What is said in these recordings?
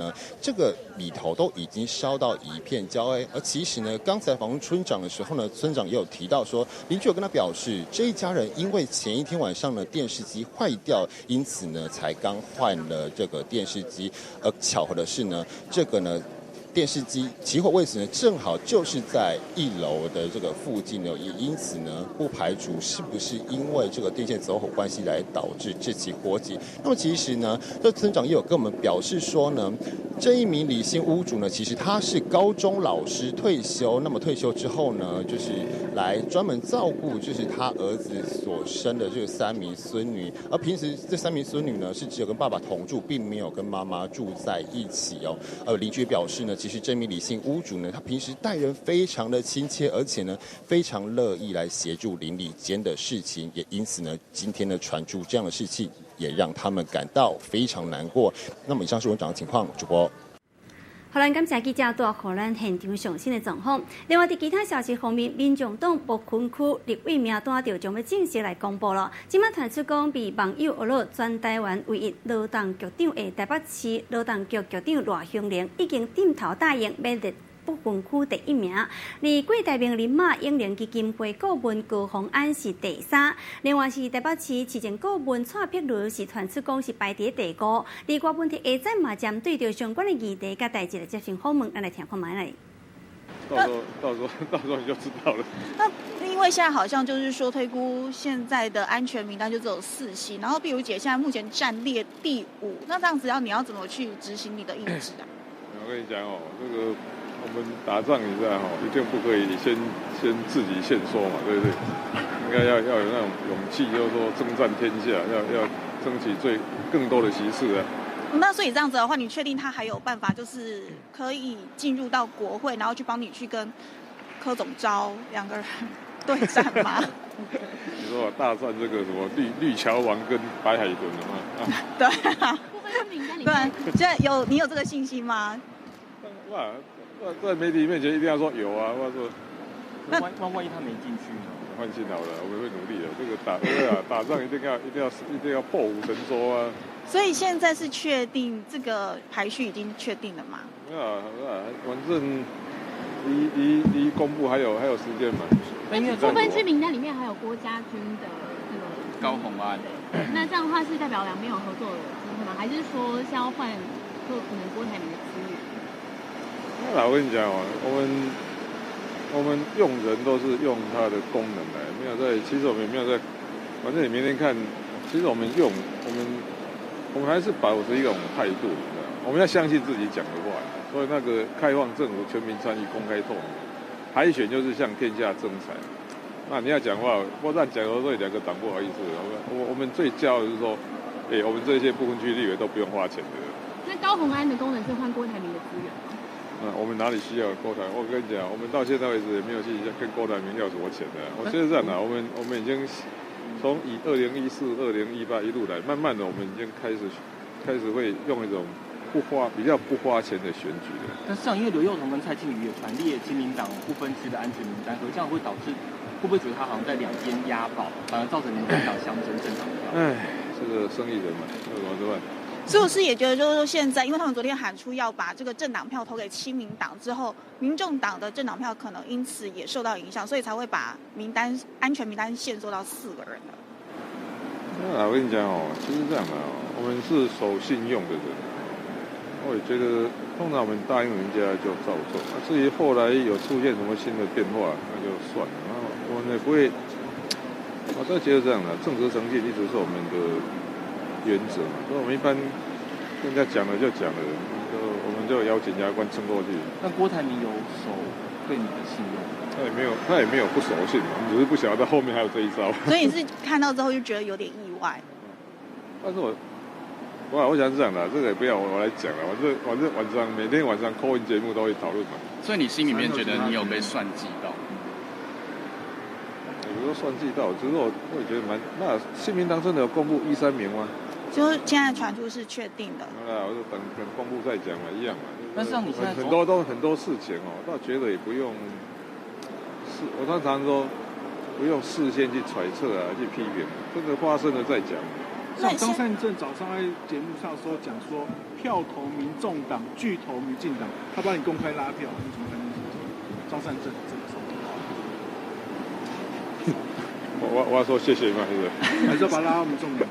呢，這個裡頭都已經燒到一片焦黑。而其實呢，剛才訪問村長的時候呢，村長也有提到說，鄰居有跟他表示，這一家人因為前一天晚上呢電視機壞掉，因此呢才剛換了這個電視機。而巧合的是呢，這個呢，電視機起火位置呢，正好就是在一樓的這個附近呢，也因此呢，不排除是不是因為這個電線走火關係來導致這起火警。那麼其實呢，這村長也有跟我們表示說呢，這一名李姓屋主呢，其實他是高中老師退休，那麼退休之後呢，就是來專門照顧就是他兒子所生的這三名孫女，而平時這三名孫女呢，是只有跟爸爸同住，並沒有跟媽媽住在一起哦。鄰居表示呢，其實這名李姓屋主呢，他平時待人非常的親切，而且呢非常樂意來協助鄰里間的事情，也因此呢，今天呢傳出這樣的事情，也讓他們感到非常難過。那麼以上是我講的情況，主播。好，咱感謝記者帶予咱現場上新的狀況。另外，佇其他消息方面，民眾黨不分區立委名單就將欲正式來公布了。這擺傳出講，被網友訛落全台灣唯一勞動局長的台北市勞動局局長賴香伶已經點頭答應，欲列不分區第一名。而郭台銘林馬永齡基金會顧問高虹安是第三，另外是台北市市政顧問蔡碧如是傳出講是排佇第五。而郭文鐵下晝嘛針對著相關的議題，佮台視來接受訪問，咱來聽看覓來。到時候，到時候，到時候你就知道了。那因為現在好像就是說推估現在的安全名單就只有四席，然後碧如姐現在目前暫列第五，那這樣子要你要怎麼去執行你的意志啊？我跟你講哦，這個我們打仗你知道哈，一定不可以先自己限縮嘛，對不對？應該要有那種勇氣，就是說征戰天下，要爭取最更多的席次啊。那所以這樣子的話，你確定他還有辦法，就是可以進入到國會，然後去幫你去跟柯總召兩個人對戰嗎？你說大戰這個什麼綠橋王跟白海豚的嗎？對啊。對，現在有你有這個信心嗎？哇，在媒體面前一定要說有啊！我說，那萬一他沒進去呢？放心好了，我們會努力的。這個打對啊，打仗一定要破釜沉舟啊！所以現在是確定這個排序已經確定了嗎？啊，反正離公布還有時間嘛。因為不分區名單裡面還有郭家軍的這個高虹安。那這樣的話是代表兩邊有合作的機會嗎？還是說是要換可能郭台銘的資源？那我跟你講哦，我們用人都是用他的功能來，沒有在，其實我們也沒有在，反正你明天看，其實我們用我們還是保持一種態度，你知道，我們要相信自己講的話，所以那個開放政府、全民參與、公開透明，海選就是向天下徵才。那你要講話，我這樣講的時候，兩個黨不好意思，我們最驕傲的是說，欸，我們這些不分區立委都不用花錢的。那高虹安的功能是換郭台銘的資源嗎？嗯，我們哪裡需要郭台？我跟你講，我們到現在為止也沒有去跟郭台銘要什麼錢的。我覺得這樣的，我們已經從以2014、2018一路來，慢慢的我們已經開始會用一種不花比較不花錢的選舉了。但是像因為劉宥彤跟蔡慶瑜也傳列親民黨不分區的安全名單，可這樣會導致會不會覺得他好像在兩邊押寶，反而造成民進黨象徵政黨票？唉，這個生意人嘛，那怎麼辦？所以我是也覺得，就是說現在，因為他們昨天喊出要把這個政黨票投給親民黨之後，民眾黨的政黨票可能因此也受到影響，所以才會把名單安全名單限縮到四個人的。那我跟你講哦，其實這樣的哦，我們是守信用的人，我也覺得通常我們答應人家就照做，至於後來有出現什麼新的變化，那就算了。我們也不會，我倒覺得這樣的，正直誠信一直是我們的原則嘛，所以我們一般跟人家講了就講了，我們就咬緊牙關撐過去。那郭台銘有守對你的信用？他也沒有不守信，我們只是不曉得後面還有這一招。所以你是看到之後就覺得有點意外？但是我想是這樣的，這個也不要我來講了，反正晚上每天晚上 call in 節目都會討論嘛。所以你心裡面覺得你有被算計到？也不是說算計到，只是我也覺得蠻那新民黨真的有公布一三名嗎？就是現在傳出是確定的。那我就等等公布再講嘛，一樣嘛。但是你現在很多都很多事情哦，倒覺得也不用事，我常常說不用事先去揣測啊，去批評，真的發生了再講。像张善政早上在节目上说讲说，票投民众党，拒投民进党，他帮你公开拉票，你怎么看这件事情？张善政这个说。我要说谢谢嘛，是不是？还是要把他拉到民众党？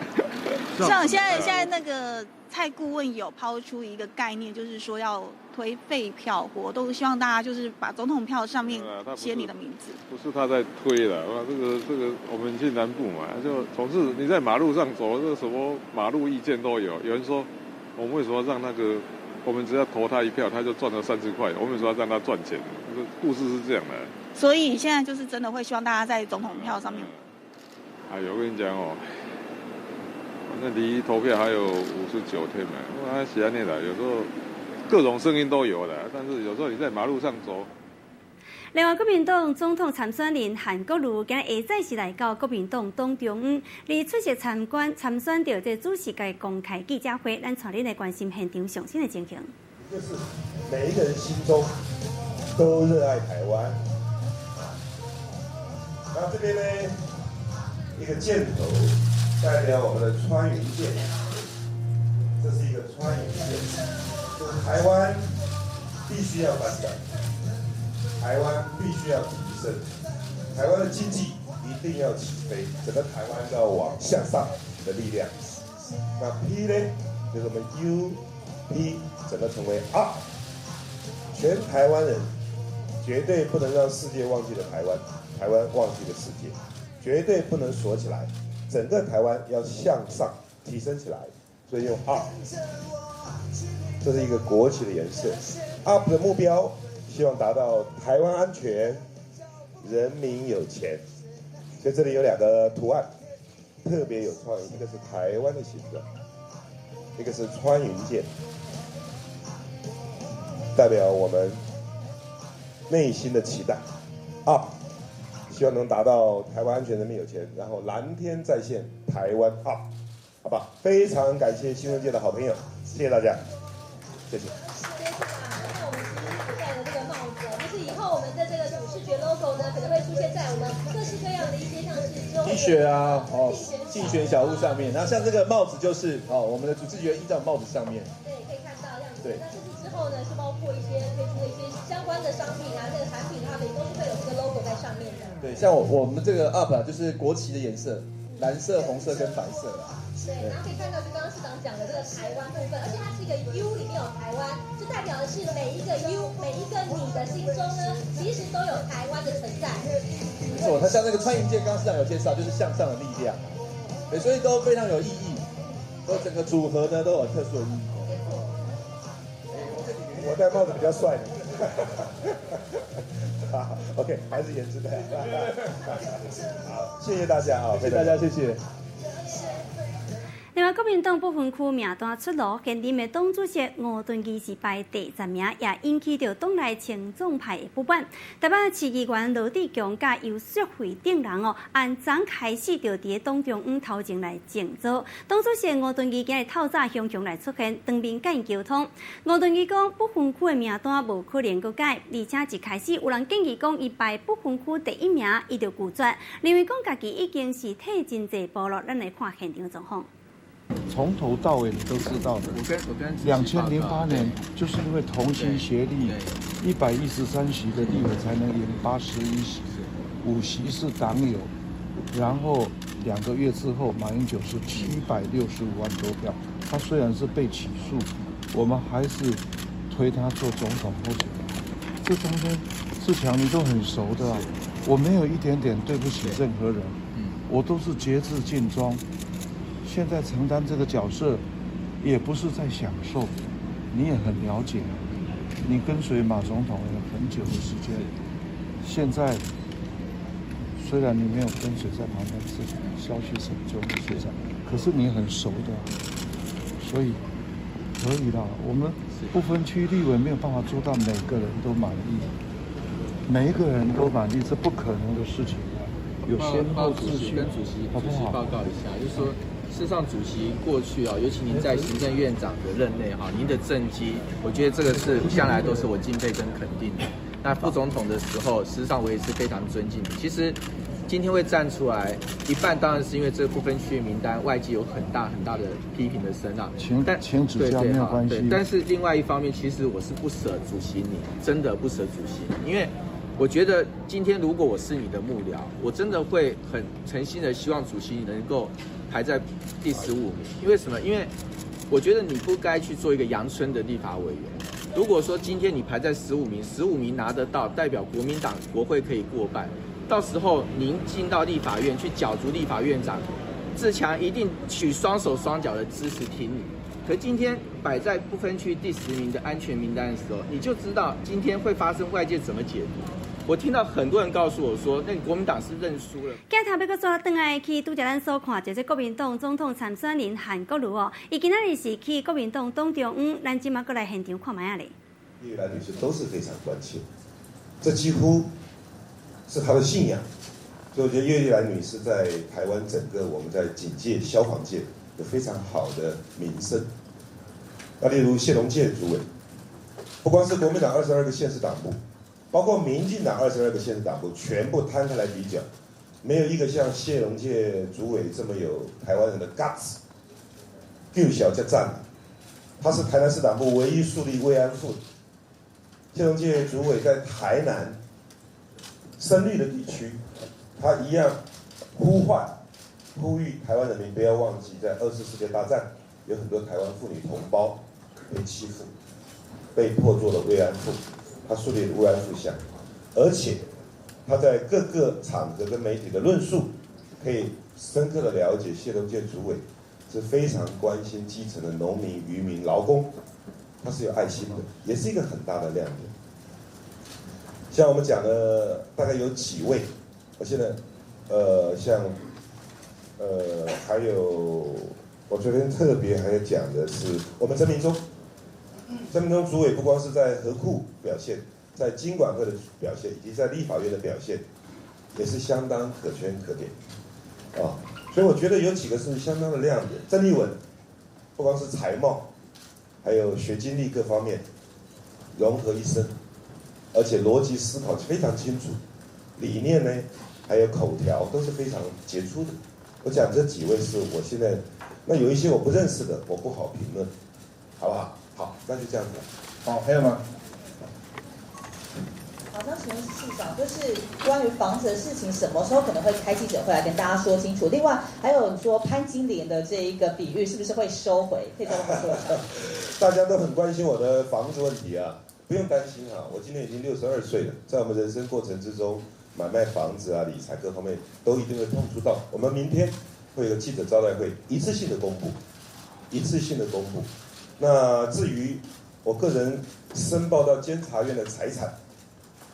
像现在那个蔡顾问有抛出一个概念，就是说要推废票活动，希望大家就是把总统票上面写你的名字。不是他在推了，这个我们去南部嘛，就总是你在马路上走，这个什么马路意见都有。有人说，我们为什么让那个，我们只要投他一票，他就赚了30块，我们为什么要让他赚钱？这个故事是这样的。所以现在就是真的会希望大家在总统票上面。哎呦，我跟你讲哦，反正离投票还有59天嘛，我喜欢念的，有时候各种声音都有的，但是有时候你在马路上走。另外，国民党总统参选人韩国瑜今日下早是來到國民黨黨中央，嚟出席參觀參選著這主席的公開記者會，咱帶恁來關心現場上新的情形。就是每一個人心中都熱愛台灣。那這邊呢，一個箭頭代表我們的穿雲箭，這是一個穿雲箭，就是台灣必須要發展，台灣必須要提升，台灣的經濟一定要起飛，整個台灣都要往向上的力量。那 P 呢，就是我們 U P 整個成為 UP，全台灣人絕對不能讓世界忘記了台灣，台灣忘記了世界，絕對不能鎖起來，整個台灣要向上提升起來，所以用 UP，這是一個國旗的顏色。UP 的目標希望達到台灣安全，人民有錢。所以這裡有兩個圖案，特別有創意，一個是台灣的形狀，一個是穿雲箭，代表我們內心的期待。UP，希望能達到台灣安全，人民有錢，然後藍天再現，台灣 UP，好吧？非常感謝新聞界的好朋友，謝謝大家，謝謝。那我們其實戴的這個帽子，就是以後我們的這個主視覺 logo 呢，可能會出現在我們各式各樣的一些像是 T 恤啊，哦，競選小物上面。那像這個帽子就是哦，我們的主視覺印在帽子上面。對，可以看到這樣子。對。那甚至之後呢，是包括一些推出的一些相關的商品啊，這個產品的話，也都是會有這個 logo 在上面的。對，像我們這個 up 啊，就是國旗的顏色，藍色、紅色跟白色啦。對，然後可以看到，就剛剛市長講的這個台灣部分，而且它是一個 U 裡面有台灣，就代表的是每一個 U，每一個你的心中呢，其實都有台灣的存在。沒錯，它像那個穿雲箭，剛剛市長有介紹，就是向上的力量，對，所以都非常有意義，都整個組合呢都有特殊的意義。我戴帽子比較帥。好，OK，還是顏值的。好，謝謝大家啊，謝謝大家，謝謝。另外，國民黨不分區名單出爐，現任的黨主席吳敦義是排第10名，也引起著黨內親中派的不滿。台北市議員羅智強佮游錫惠等人哦，按昨開始就佇黨中央頭前來靜坐。黨主席吳敦義今日透早雄雄來出現，當面佮𪜶溝通。吳敦義講，不分區的名單無可能閣改，而且一開始有人建議講伊排不分區第一名，伊就拒絕，認為講家己已經是退真濟步了。咱來看現場狀況。從頭到尾你都知道的。2008年就是因為同心協力，113席的立委才能贏81席，5席是黨友，然後2個月之後，馬英九是765萬多票，他雖然是被起訴，我們還是推他做總統候選人。這中間志強你都很熟的啊，我沒有一點點對不起任何人，我都是竭智盡忠。現在承擔這個角色，也不是在享受，你也很了解，你跟隨馬總統有很久的時間，現在雖然你沒有跟隨在旁邊是消息神就學長，可是你很熟的，所以可以啦。我們不分區立委沒有辦法做到每個人都滿意，每一個人都滿意是不可能的事情啊。有先後次序，跟主席主席報告一下，就是說。事實上，主席過去啊，尤其您在行政院長的任內哈，您的政績，我覺得這個是向來都是我敬佩跟肯定的。那副總統的時候，事實上我也是非常尊敬你。其實，今天会站出来，一半当然是因为这个不分区名单，外界有很大很大的批评的声浪。请指教，没有关系。但是另外一方面，其实我是不舍主席你，真的不舍主席，因为我觉得今天如果我是你的幕僚，我真的会很诚心的希望主席你能够排在第15名。因为什么？因为我觉得你不该去做一个阳春的立法委员。如果说今天你排在15名，15名拿得到，代表国民党国会可以过半。到时候您进到立法院去角逐立法院长，自强一定举双手双脚的支持挺你。可今天摆在不分区第10名的安全名单的时候，你就知道今天会发生外界怎么解读。我听到很多人告诉我说，那国民党是认输了。镜头欲阁转转来去，拄才咱所看，就是国民党总统参选人韩国瑜哦，伊今仔日是去国民党党中央，咱这马阁来现场看覓仔咧。叶玉兰女士都是非常关切，这几乎是她的信仰，所以我觉得叶玉兰女士在台湾整个我们在警界、消防界有非常好的名声。那例如谢龙介主委，不光是国民党22个县市党部，包括民进党22个县市党部，全部摊开来比较，没有一个像谢龙介主委这么有台湾人的 guts，救小叫赞。他是台南市党部唯一树立慰安妇的。谢龙介主委在台南深绿的地区，他一样呼唤、呼吁台湾人民不要忘记，在2次世界大战有很多台湾妇女同胞被欺负、被迫做了慰安妇，他树立了慰安妇像，而且他在各个场合跟媒体的论述，可以深刻的了解谢龙介主委是非常关心基层的农民、渔民、劳工，他是有爱心的，也是一个很大的亮点。像我们讲的大概有几位，我现在，像，还有我昨天特别还要讲的是我们陈明忠，陈明忠主委不光是在合库表现，在金管会的表现，以及在立法院的表现，也是相当可圈可点，啊，所以我觉得有几个是相当的亮点。郑丽文，不光是才貌，还有学经历各方面，融合一身。而且逻辑思考非常清楚，理念呢，还有口条都是非常杰出的。我讲这几位是我现在，那有一些我不认识的，我不好评论，好不好？好，那就这样子。好，还有吗？好，那请问市长，就是关于房子的事情，什么时候可能会开记者会来跟大家说清楚？另外，还有你说潘金莲的这一个比喻，是不是会收回？可以再跟我们说一下。大家都很关心我的房子问题啊。不用担心啊，我今年已经62岁了，在我们人生过程之中，买卖房子啊、理财各方面都一定会碰触到。我们明天会有个记者招待会，一次性的公布，一次性的公布。那至于我个人申报到监察院的财产，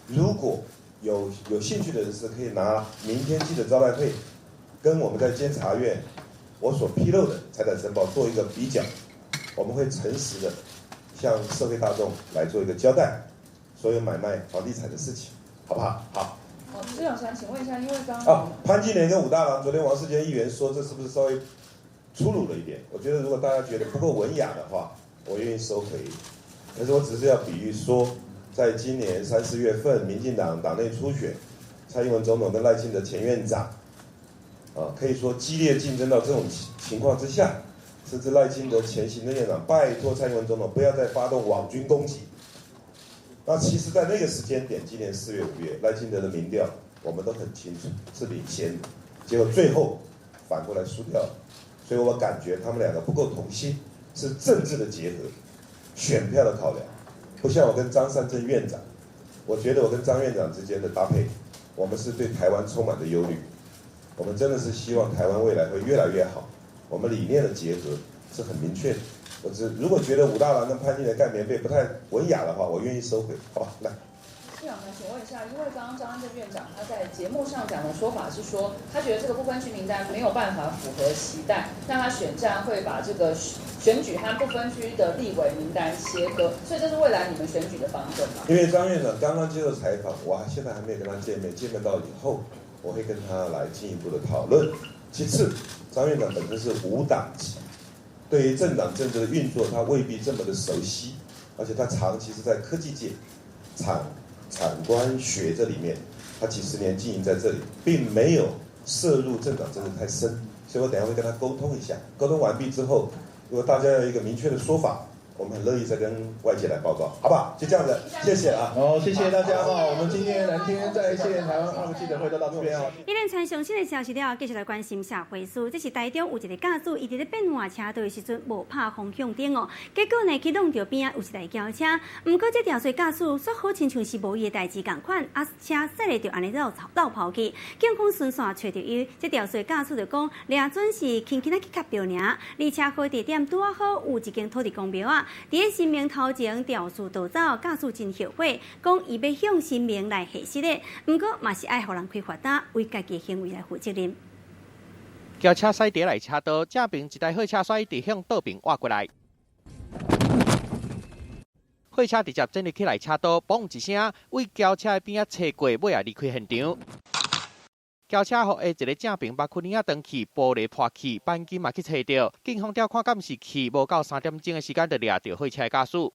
如果有兴趣的人士，可以拿明天记者招待会跟我们在监察院我所披露的财产申报做一个比较，我们会诚实的向社会大众来做一个交代，所有买卖房地产的事情，好不好？好。好，市长想请问一下，因为刚刚潘金莲跟武大郎，昨天王世坚议员说这是不是稍微粗鲁了一点？我觉得如果大家觉得不够文雅的话，我愿意收回。可是我只是要比喻说，在今年3、4月份，民进党党内初选，蔡英文总统跟赖清德前院长，啊，可以说激烈竞争到这种情况之下。甚至赖清德前行政院长拜托蔡英文总统不要再发动网军攻击。那其实，在那个时间点，今年4月、5月，赖清德的民调我们都很清楚是领先的，结果最后反过来输掉了。所以我感觉他们两个不够同心，是政治的结合，选票的考量，不像我跟张善政院长，我觉得我跟张院长之间的搭配，我们是对台湾充满着忧虑，我们真的是希望台湾未来会越来越好。我们理念的结合是很明确的。我只如果觉得武大郎跟潘金莲盖棉被不太文雅的话，我愿意收回，好吧？来，市长，请问一下，因为刚刚张善政院长他在节目上讲的说法是说，他觉得这个不分区名单没有办法符合期待，那他选战会把这个选举和不分区的立委名单切割，所以这是未来你们选举的方针吗？因为张院长刚刚接受采访，我现在还没有跟他见面，见面到以后，我会跟他来进一步的讨论。其次，张院长本身是无党籍，对于政党政治的运作，他未必这么的熟悉，而且他长期是在科技界、产官学这里面，他幾十年經營在這裡，並沒有涉入政黨政治太深，所以我等下會跟他溝通一下。溝通完畢之後，如果大家有一個明確的說法，我們很樂意再跟外界來報告，好不好？就這樣子，謝謝啊。好，謝謝大家哈。我們今天藍天在線台灣 UP 記者會就到這邊哦。一連串上新的消息了，繼續來關心社會事。這是台中有一個駕駛，伊佇咧變換車道的時陣無拍方向燈哦，結果呢去挵著邊仔有一台轎車。毋過這肇事駕駛煞好親像是無伊的代誌仝款，啊車駛咧就按呢繞繞跑去，警方循線揣著伊。這肇事駕駛就講，掠準是輕輕仔去磕著爾，離車禍地點拄仔好有一間土地公廟仔。佇咧神明頭前肇事逃走，駕駛真後悔，講伊欲向神明來核實的，毋過嘛是愛予人開罰單，為家己的行為來負責任。轎車駛佇來車道，正爿一台貨車煞直向倒爿倚過來，貨車直接轉入去內車道，嘣一聲，為轎車的邊仔切過，尾仔離開現場。轎車予下一个正爿目窟仔斷去，玻璃破去，鈑金嘛去切著。警方調看監視器，無夠3點鐘的時間就掠著貨車駕駛。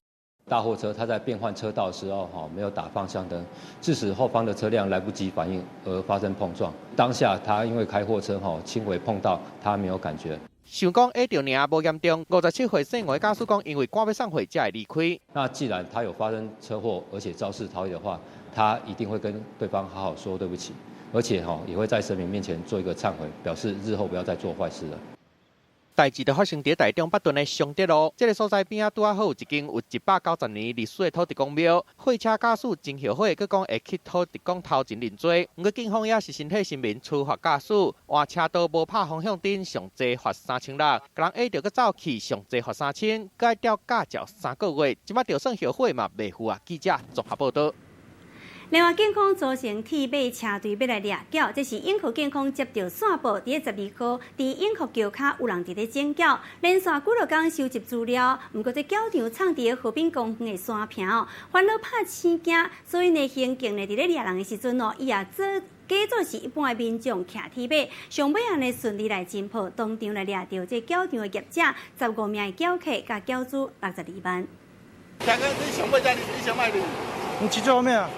大貨車它在變換車道的時候，沒有打方向燈，致使後方的車輛來不及反應而發生碰撞。當下他因為開貨車，輕微碰到，他沒有感覺。想講下著爾無嚴重，57歲姓黃的駕駛講，因為趕欲送貨才會離開。那既然他有發生車禍，而且肇事逃逸的話，他一定會跟對方好好說對不起。而且也會在神明面前做一個懺悔，表示日後不要再做壞事了。代誌就發生佇台中北屯的松德路，這個所在邊仔拄仔好有一間有190年歷史的土地公廟。貨車駕駛真後悔，閣講會去土地公頭前認罪。毋過警方也是先替神明處罰駕駛，換車道無拍方向燈，上濟罰3600，共人下著閣走去，上濟罰3000，閣愛吊駕照3個月。這擺就算後悔嘛袂赴啊！記者綜合報導。另外，警方組成鐵馬車隊欲來掠繳，這是永和警方接著線報，佇咧12號，佇永和橋跤有人佇咧整繳，連續幾落工收集資料。毋過這繳場藏佇咧河濱公園的山坪哦，煩惱拍青驚，所以呢，刑警呢佇咧掠人的時陣哦，伊也做假做是一般的民眾騎鐵馬，上尾仔呢順利來偵破，當場來掠著這繳場的業者15名的繳客，佮繳資62萬。大哥，你想欲遮，你想欲的？你騎最後面啊！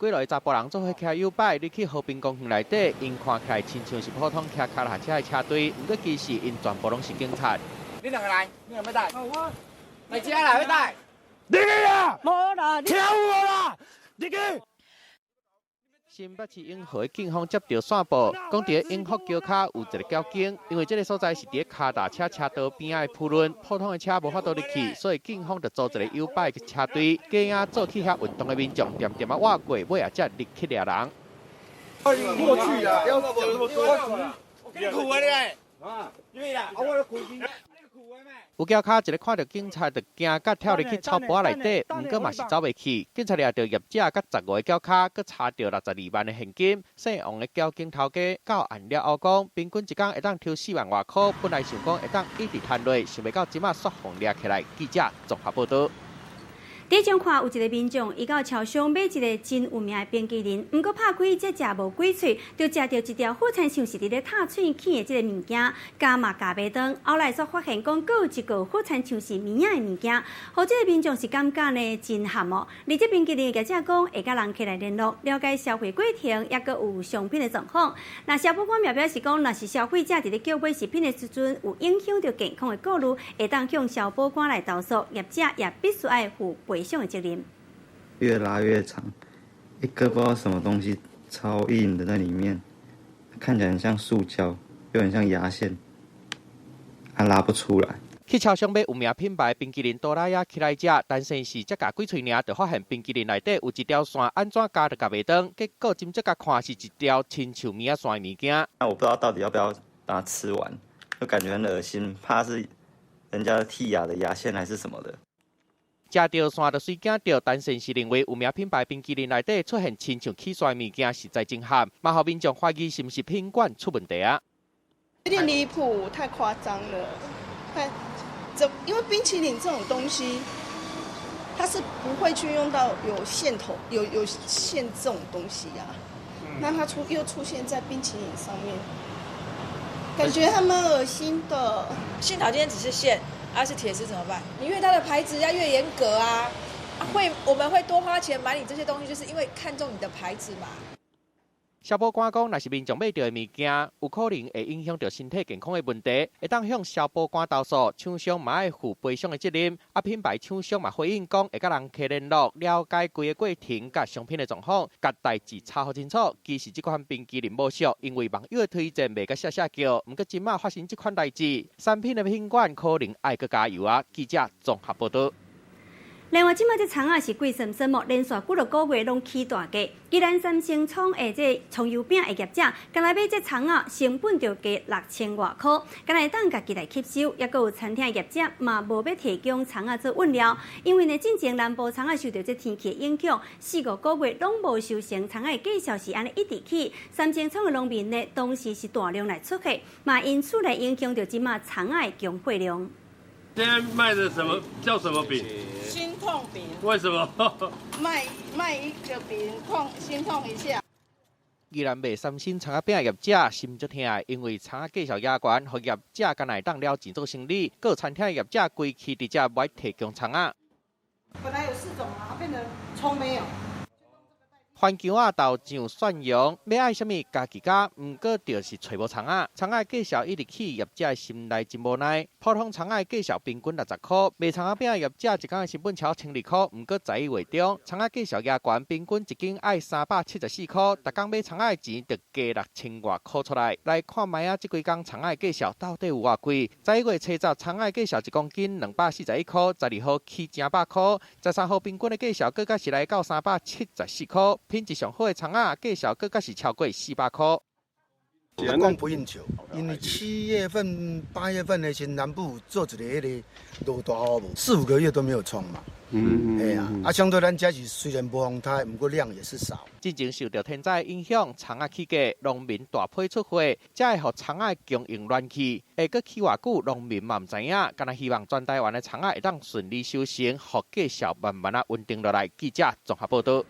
幾落查埔人做伙騎YouBike，入去和平公園內底，𪜶看起來親像是普通騎跤踏車的車隊，毋過其實𪜶全部攏是警察。你兩個來，你兩個欲帶？來遮啦，欲帶？入去啦！無啦，跳舞啦！入去。新北市永和的警方接著線報，講佇咧永福橋跤有一个繳警，因為這个所在是佇咧跤踏車車道邊仔的鋪輪，普通的車無法度入去，所以警方就組一个YouBike車隊，假影做去遐運動的民眾，恬恬仔倚過，尾仔才入去掠人。過去啦，不要講那麼多。你苦啊你！啊，因為啦，我都苦有橋跤一个看著警察就驚甲跳入去草埔仔內底，毋過嘛是走袂去。警察掠著業者佮15个繳跤，閣查著62萬的現金。姓王的繳警頭家到案了後講，平均一工會當抽4萬外箍，本來想講會當一直趁落，想袂到這馬煞予掠起來。記者綜合報導。佇彰化有一个民眾，伊到超商買一个真有名的冰淇淋，毋過拍開才食無幾喙，就食著一條好親像是佇咧拍喙齒的這个物件，咬嘛咬袂斷。後來煞發現講，閣有一個好親像是物仔的物件，予這个民眾是感覺呢真譀哦。而這冰淇淋的業者講，會佮人客來聯絡，了解消費過程，抑閣有商品的狀況。那消保官也表示講，若是消費者佇咧購買食品的時陣有影響著健康的顧慮，會當向消保官來投訴，業者也必須愛負賠償的責任。越拉越長，一顆不知道什麼東西，超硬的在裡面，看起來很像塑膠，又很像牙線，還拉不出來。去超商買有名品牌冰淇淋哆啦 A 起來食，但是是才咬幾喙爾，就發現冰淇淋內底有一條線，按怎咬都咬袂斷，結果斟酌共看是一條親像物仔線的物件。那我不知道到底要不要把它吃完，就感覺很噁心，怕是人家剔牙的牙線還是什麼的。食著線就隨驚著，陳先生認為有名品牌冰淇淋內底出現親像齒線的物件，實在真譀，嘛予民眾懷疑是毋是品管出問題啊？有點離譜，太誇張了，太，這因為冰淇淋這種東西，它是不會去用到有線頭、有線這種東西呀，那它又出現在冰淇淋上面，感覺還蠻噁心的。幸好今天只是線。啊，是鐵絲怎麼辦？你越大的牌子要越嚴格啊！會，我們會多花錢買你這些東西，就是因為看中你的牌子嘛。消保官講，若是民眾買著的物件，有可能會影響著身體健康的問題，會當向消保官投訴，廠商嘛愛負賠償的責任。啊，品牌廠商嘛回應講，會佮人客聯絡，了解規個過程佮商品的狀況，共代誌查予清楚。其實這款冰淇淋無俗，因為網友的推薦賣甲謝謝叫。毋過這馬發生這款代誌，產品的品管可能愛閣加油啊！記者綜合報導。另外，這擺這蔥仔是貴酸酸哦，連續幾落個月攏起大價。宜蘭三星廠的這蔥油餅的業者，干焦買這蔥仔成本就加6000外箍，干焦會當家己來吸收。抑閣有餐廳業者嘛無欲提供蔥仔做運料，因為呢，進前南部蔥仔受著這天氣的影響，四五個月攏無收成，蔥仔的價數是按呢一直起。三星廠的農民呢，當時是大量來出貨，嘛因此來影響著這擺蔥仔的供貨量。現在賣的什麼叫什麼餅？心痛餅。為什麼？賣一個餅痛，心痛一下。宜蘭賣三星蔥仔餅的業者心足疼，因為蔥仔價數也懸，予業者干焦會當了錢做生理。閣餐廳業者規氣直接無愛提供蔥仔。本來有四種啊，變成蔥沒有。番薑仔、豆醬、蒜蓉，欲愛啥物家己加，毋過就是揣無蔥仔。蔥仔價數一直起，業者心內真無奈。普通蔥仔價數平均60箍，賣蔥仔餅業者一工的成本超1200箍，毋過在月中，蔥仔價數也懸，平均一斤愛374箍，逐工買蔥仔的錢就加6000外箍出來。來看覓仔，這幾工蔥仔價數到底有偌貴？11月初十，蔥仔價數一公斤241箍，12號起100箍，13號平均的價數閣較是來到374箍。品質上好的蔥仔，價數閣較是超過400箍。供不應求，因為7月份、8月份的時，南部做一個彼个落大雨無，4、5個月都沒有蔥嘛。哎呀，啊，相對咱遮是雖然無風颱，毋過量也是少。之前受著天災影響，蔥仔起價，農民大批出貨，才會予蔥仔供應亂去。會閣起偌久，農民嘛毋知影。干焦希望全台灣的蔥仔會當順利收成，予價數慢慢仔穩定落來。記者綜合報導。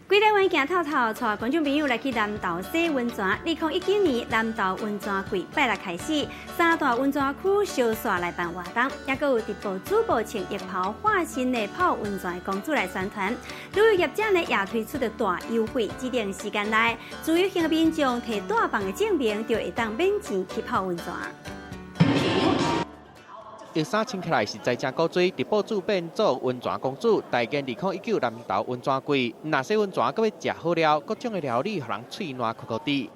規台灣行透透，帶觀眾朋友來去南投洗溫泉。2019年南投溫泉季拜六開始，三大溫泉區相紲來辦活動，抑閣有直播主播穿浴袍化身的泡溫泉的公主來宣傳。旅遊業者呢也推出了大優惠，指定時間內自由行的民眾提帶房的證明，就會當免錢去泡溫泉。浴衫穿起來實在真古錐，直播主變做溫泉公主，代言2019南投溫泉季，若洗溫泉，閣欲食好料，各種的料理，予人喙瀾摳摳滴。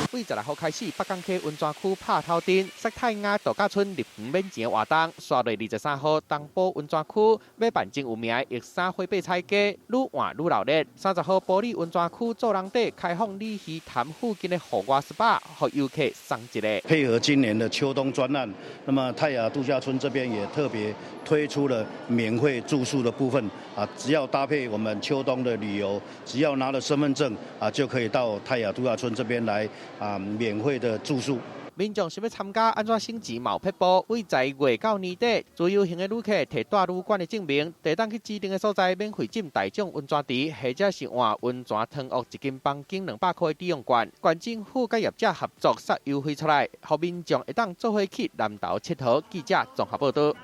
對16號開始，北港溪溫泉區拍頭燈，雪泰雅度假村入園免錢活動，煞落23號東埔溫泉區欲辦真有名的玉山火把彩街，愈換愈鬧熱。30號埔里溫泉區做人底開放鯉魚潭附近的戶外 SPA，予遊客送一个。配合今年的秋冬專案，那麼泰雅度假村這邊也特別推出了免費住宿的部分啊，只要搭配我們秋冬的旅遊，只要拿了身份證啊，就可以到泰雅度假村這邊來啊。免費的住宿。民眾想欲參加，按怎省錢嘛有撇步。對10月到年底，自由行的旅客提蹛旅館的證明，就當去指定的所在免費浸大眾溫泉池，或者是換溫泉湯屋一間房間200箍的抵用券。縣政府佮業者合作，殺優惠出來，予民眾會當做伙去南投𨑨迌。記者綜合報導。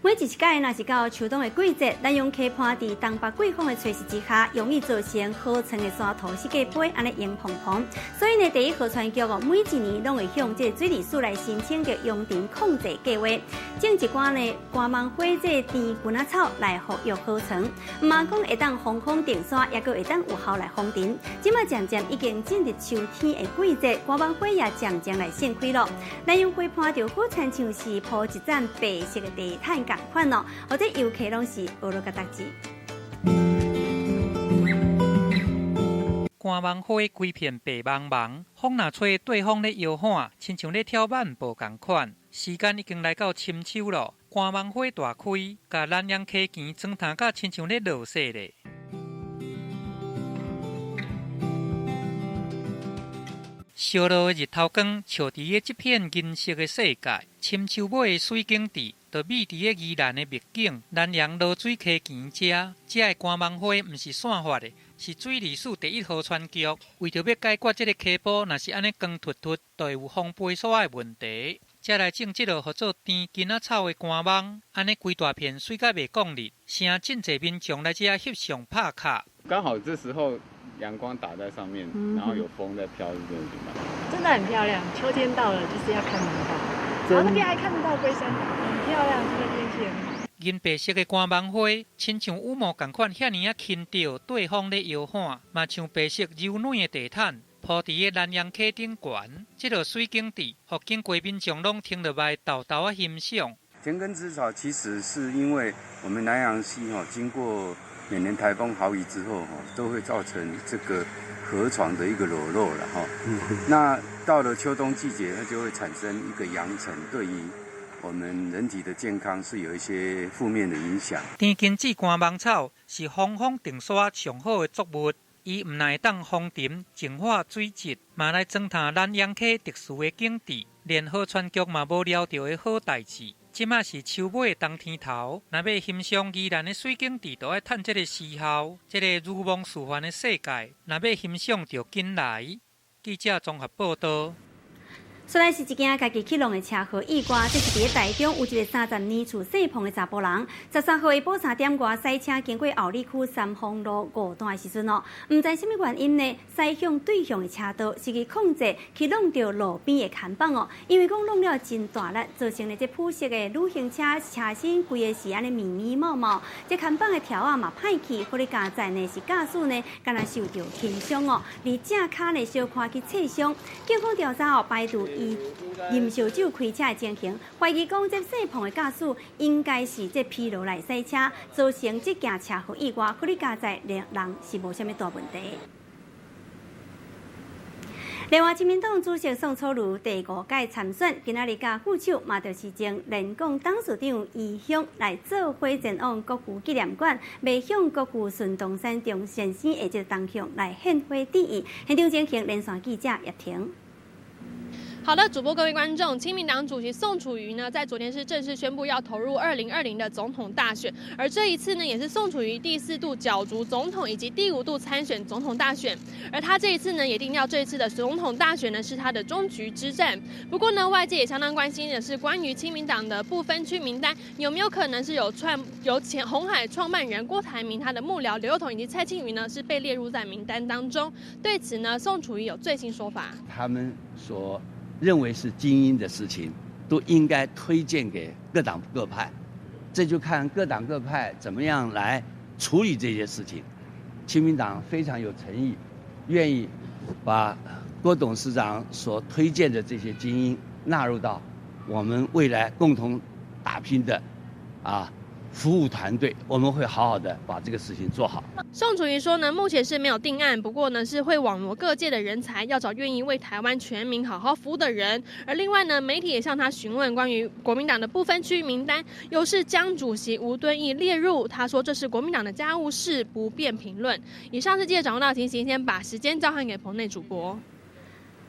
每一屆若是到秋冬的季節，南陽溪畔佇東北季風的吹襲之下，容易造成河床的沙土四界飛按呢湧蓬蓬。所以呢，第一河川局哦，每一年攏會向這個水利署來申請著壅沉控制計劃，種一寡呢肝芒花這個甜滾仔草來復育河床，毋但講會當防風定沙，抑閣會當有效來防沉。這馬漸漸已經進入秋天的季節，肝芒花也漸漸來盛開咯。南陽溪畔就好親像是鋪一盞白色的地毯仝款哦，或者遊客攏是學落個特質。肝芒花規片白茫茫，風若吹，對風咧搖晃，親像咧跳慢步仝款。時間已經來到深秋咯，肝芒花大開，共南陽溪墘裝炭甲親像咧落雪咧。燒熱的日頭光，照佇咧這片銀色的世界，深秋尾的水景池，就美佇咧宜蘭的秘境南陽濁水溪墘遮，遮的肝芒花毋是散發的，是水利署第一河川局為著欲解決這个溪埔，若是按呢光禿禿，就會有風飛沙的問題。才來種這落號做甜巾仔草的乾網，按呢規大片媠甲袂講日，誠真濟民眾來遮翕相拍卡。剛好這時候陽光打在上面，然後有風在飄，真的很漂亮。秋天到了，就是要看芒稻，然後那邊還看得到龜山島，很漂亮，這個天氣很好。銀白色的乾芒花，親像羽毛仝款，遐爾仔輕著，綴風咧搖晃，嘛像白色柔軟的地毯鋪佇个南陽溪頂懸。這落媠景致，予經過民眾攏停落來，沓沓仔欣賞。田根子草其實是因為我們南陽溪吼，經過每年颱風豪雨之後吼，都會造成這個河床的一個裸露了哈。那到了秋冬季節，它就會產生一個揚塵，對於我們人體的健康是有一些負面的影響。田根子乾芒草是防風定沙上好的作物，伊毋但會當防沉、淨化水質，嘛來裝奅南陽溪特殊的景致，連河川局嘛無料著的好代誌。這馬是秋尾的冬天頭，若欲欣賞宜蘭的媠景致，就愛趁這個時候，這个如夢似幻的世界，若欲欣賞就緊來。記者綜合報道。雖然是一件家己去弄的車禍意外，這是佇台中有一个30年厝姓彭的查埔人，13號下晡3點外駛車經過后里區三豐路5段的時陣哦，毋知啥物原因呢，駛向對向的車道，失去控制去挵著路邊的看板哦，因為講挵了真大力，造成呢這普色的旅行車車身規个是按呢密密麻麻，這看板的條仔嘛歹去，予咧加載呢是駕駛呢，敢若受著輕傷哦，而正跤呢小可去擦傷，警方調查哦，排除伊啉燒酒開車的情形，懷疑講這姓彭的駕駛應該是這疲勞來駛車，造成這件車禍意外，予咧加載兩人是無啥物大問題。另外，親民黨主席宋楚瑜第五屆參選，今仔日佮副手嘛，就是前聯廣董事長余雄來做伙前往國父紀念館，欲向國父孫中山先生的這個銅像來獻花致意。現場情形連線記者葉婷。好的，主播各位觀眾，親民黨主席宋楚瑜呢，在昨天是正式宣布要投入2020的總統大選，而這一次呢，也是宋楚瑜第四度角逐總統以及第五度參選總統大選，而他這一次呢，也定調這一次的總統大選呢是他的終局之戰。不過呢，外界也相當關心的是，關於親民黨的不分區名單有沒有可能是有創由前鴻海創辦人郭台銘他的幕僚劉宥彤以及蔡慶瑜呢是被列入在名單當中。對此呢，宋楚瑜有最新說法。他們所認為是精英的事情，都應該推薦給各黨各派，這就看各黨各派怎麼樣來處理這些事情。親民黨非常有誠意，願意把郭董事長所推薦的這些精英納入到我們未來共同打拼的服務團隊，我們會好好的把這個事情做好。宋楚瑜說呢，目前是沒有定案，不過呢是會網羅各界的人才，要找願意為台灣全民好好服務的人。而另外呢，媒體也向他詢問關於國民黨的不分區名單，又是江主席吳敦義列入，他說這是國民黨的家務事，不便評論。以上是記者掌握到情形，先把時間交還給棚內主播。